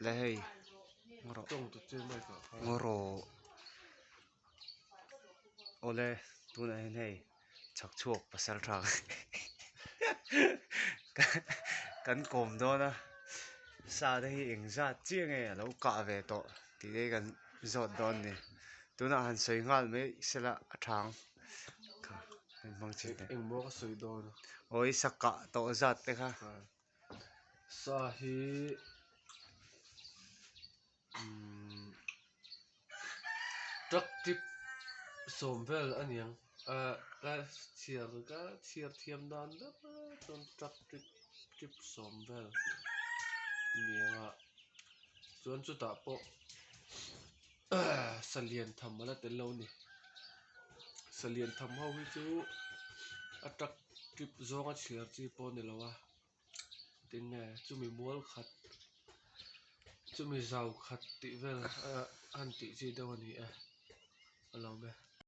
Le hei ngaw ngaw rawh awle tunah hian hei chhak chhuak pasal tha kan kawm dawn a sa te hi engzat chiah nge a lo kah ve tawh tih te hi kan zawt dawn a ni tunah han sawi nghal mai sela a tha ang Engmaw ka sawi dawn a. Aw i sa kah tawh zat te kha. Sa hi umm truck trip sawm vel a niang ah ka chhiar ka chhiar thiam dan ber chuan truck trip trip sawm vel a niang a chuan chutah pawh salian tham a la tel lo a ni salian tham ho hi chu a truck trip zawnga chhiar chi pawh a ni lo a. Tinge chumi mual khat chumi zau khat tih vel a han tih chi deuh a ni e a lawm e.